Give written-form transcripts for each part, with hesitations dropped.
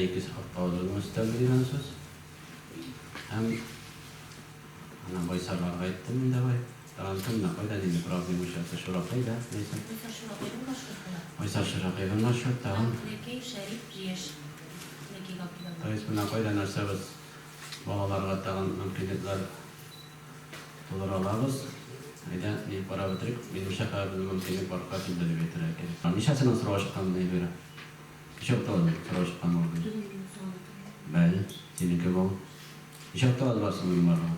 Менә ике автобусның өстәлде дигән сүз. Һәм ана Байсарларга әйттем мин давай. Тагын кем менә кайда нинди проблема очраса Шуракай да, Ләйсән. Байсар Шуракайның маршруты бар. Байсар Шуракайның маршрут тагын. Һәм Теләкәй, Шәрип, Җияш. Теләкәйгә алып килә То есть менә кайда нәрсә без балаларга тагын мөмкинлекләр тудыра алабыз. Әйдә, ни карап бетерик. Минемчә, хәзер безнең мөмкинлек барлыкка килде дип әйтергә кирәк. Ничәсенең сорау чыккан менә, Эльвира? Ничә октавада сорау чыккан ул? Бәл, синеке бу. Ничә октавада бар соң минем барлыгы?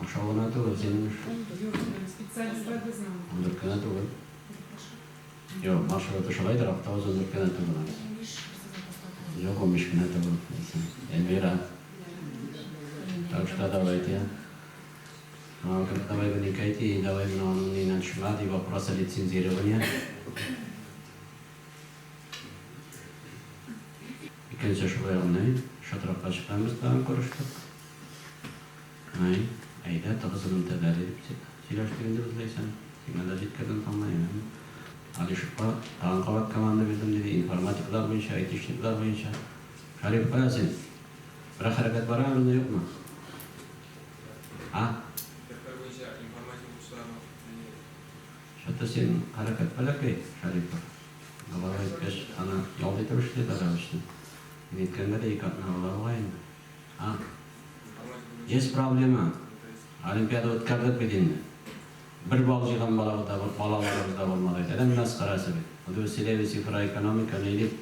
Ашау гына түгел, синең эш. Юк, специалистлар безнең. 14 кенә түгел. Юк, маршруты шулайдыр, автобус 14 кенә түгел анысы. Юк, 15 кенә түгел. Эльвира. Так что давайте. Давай вникайте и давай менә аның нинән төшмә, ди вопросы лицензирования. Икенче шулай ук ни, шатракка чыкканбыз тагын күрештек. Ай, әйдә, тыгыз элемтәдә дип сөйләштек инде без Ләйсән. Сиңа да җиткердем, тыңлыйм. Алишевка тагын кабат команда бирдем, диде, информатиклар буенча, айтишниклар буенча. Шәриф, кая син? Берәр хәрәкәт барамы бездә, юкмы? А? Мәктәпләр буенча информатика укытучыларының ни. Что-то син хәрәкәт бәләкәй, Шәрипов. Голова әйткәч, аны ялт итеп эшлиләр обычно. Мин әйткәнгә дә ике атна була бугай инде. А? Есть проблема. Олимпиада үткәрдек бит инде. Бер балл җыйган балабыз да, балаларыбыз да булмады бит. Адәм мәсхәрәсе бит. Бу сөйләйбез цифра экономика ни дип.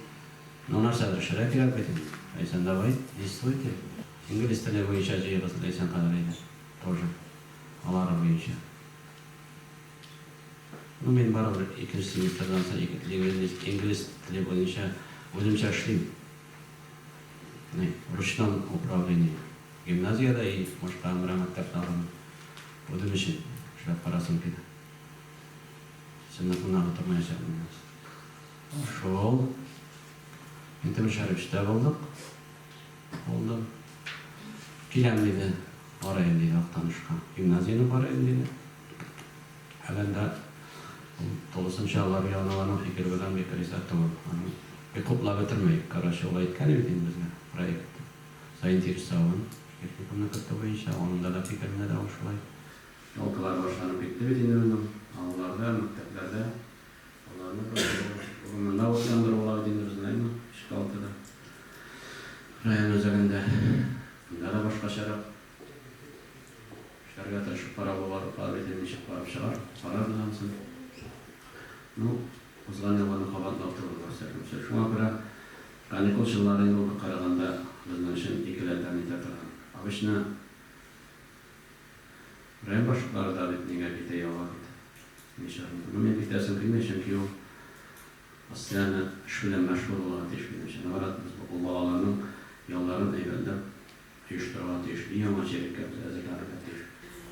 Ну нәрсәдер эшләргә кирәк бит инде. Ләйсән, давай, действуйте. Инглиз теле буенча җыегыз Ләйсән хәзер әйдә. Тоже. Алары буенча. Ну мин барыбер икенче семестрдан соң инглиз теле буенча үземчә эшлим. Ни, ручном управлении. Гимназиядә и башка берәр мәктәптә алырмын. Үзем өчен эшләп карасым килә. Сыйныфымнан утырмаячакмын мин. Шул. Минтимер Шәриповичта булдык. Булдым. Киләм, диде. Барыйм, диде, Актанышка. Гимназияне карыйм, диде. Әле анда ул тулысынча алар Ларионованың фикере белән бик риза түгел. Аның бик хуплап бетерми. Короче, ул әйткән бит инде безгә проект заинтересован техникумны кертү буенча. Анында да фикерендә дә ул шулай. Елкалар башланып китте бит инде безнең авылларда, мәктәпләрдә. Аларны да бүген монда ут яндыру була бит инде безнең, әйме? Кичке алтыда. Район үзәгендә. Монда да башкачарак. Эшләргә тырышып карау бар, бар бит инде, ничек барып чыгар, карарбыз анысын. Ну, узган елгыны кабатлау түгел, во всяком случае. Шуңа күрә каникул чорлары инде ул бер караганда безнең өчен икеләтә нитә торган. Обычно район башлыклары да бит нигә китә, ялга китә. Ничә? Ну, мин китәсем килми, чөнки ул постоянно эш белән мәшгуль булырга тиеш, минемчә. Наоборот, без ул балаларның ялларын әйбәтләп оештырырга тиеш. И яңа чиреккә без әзерләнергә тиеш.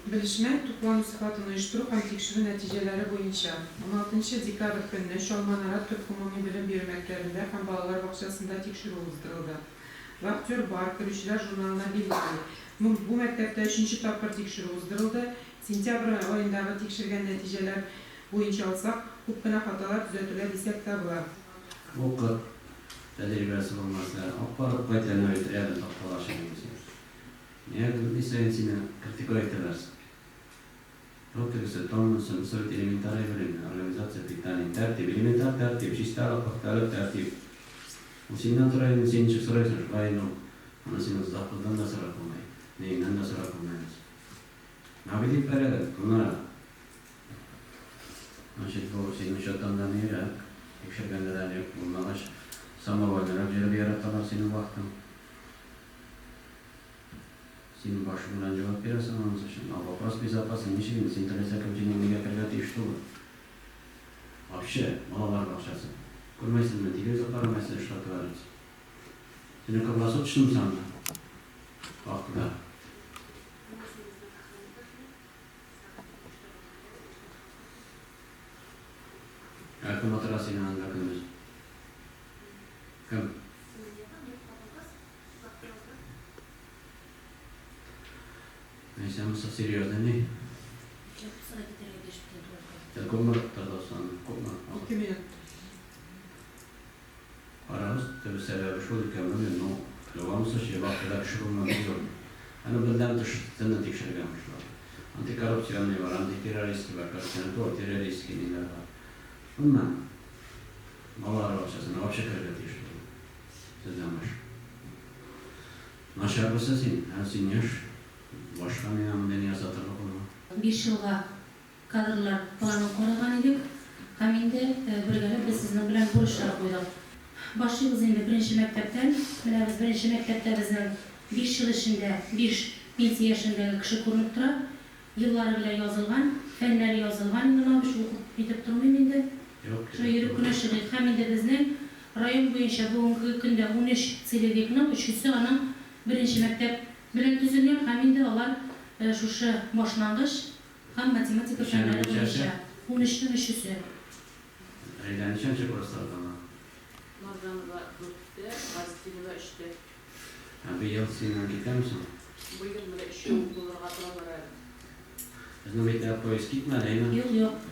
Белешмә, туклану сыйфатын оештыру һәм тикшерү нәтиҗәләре буенча, уналтынчы декабрь көнне Чалманарат төп гомуми белем бирү мәктәбендә һәм балалар бакчасында тикшерү уздырылды. Вахтер бар, керүчеләр журналына билгели. Бу мәктәптә өченче тапкыр тикшерү уздырылды. Сентябрь аендагы тикшергән нәтиҗәләр буенча алсак, күп кенә хаталар төзәтелә дисәк тә була. Укып, тәҗрибәсе булмаса, алып барып кайт әнә бит рядом такталар чыгып үсә. Нигә ни саен сине критиковать итәләр соң? То тегесе, то монысы, монысы бит элементар әйбер инде, организация питания, тәртип, элементар тәртип, чисталык, пөхтәлек, тәртип. Ул синнән тора инде, син ничек сорыйсың, шулай инде ул. Аны синең завхоздан да сорап булмый, ниеңнән дә сорап булмый анысы. Наведите порядок, Гөлнара. Значит, бу синең счеттан да нирәк, тикшергәндә дә ни булмагач, самовольнырак йөрергә яраталар синең вахтаң. Син башың белән җавап бирәсең анысы өчен. А вопрос безопасный ничек инде, син теләсә кем синең нигә керергә тиеш түгел. Вообще, балалар бакчасы. Күрмәйсеңме, телевизор карамайсың, что творится. Сине круглосуточный анда? Вахтада. Ә кем утыра синең анда көндез? Кем? Нәрсә монысы серьезный ни? Күпме торды соң? Күпме? Ике минут. Тырышабыз. Төбе сәбәбе шул икән, белмим, ну, в любом случае, вахтада кеше булмады юк. Аны бездән тыш төнне тикшерергә кушалар. Антикоррупционный бар, антитеррористский бар, коррупционный, террористский ниләр бар. Гомумән, балалар бакчасына вообще керергә тиеш түгел. Сездән башка. Начар булса син, һәм син яшь, башка миңа монда ни ясатырлык булма. 5 елга кадрлар планын караган идек һәм инде бергәләп без сезнең белән бурычлар куйдык. Башлыйбыз инде беренче мәктәптән. Менә без беренче мәктәптә безнең 5 ел эчендә 5 пенсия яшендәге кеше күренеп тора. Еллары белән язылган, фәннәре язылган инде моны укып нитеп тормыйм инде. Шулай йөреп кенә чыгыйк. Һәм инде безнең район буенча бүгенге көндә 13 целевикның өчесе аның беренче мәктәп белән төзелгән һәм инде алар шушы башлангыч һәм математика фәннәре буенча 13-нең өчесе. Рәйлә ничәнче классларда ала? Марданова дүрттә, Газетдинова өчтә. Ә быел синнән китәме соң? Быел менә өчәү булырга торалар әле. Безнең бит поезд китмәде, әйме? Юк, юк.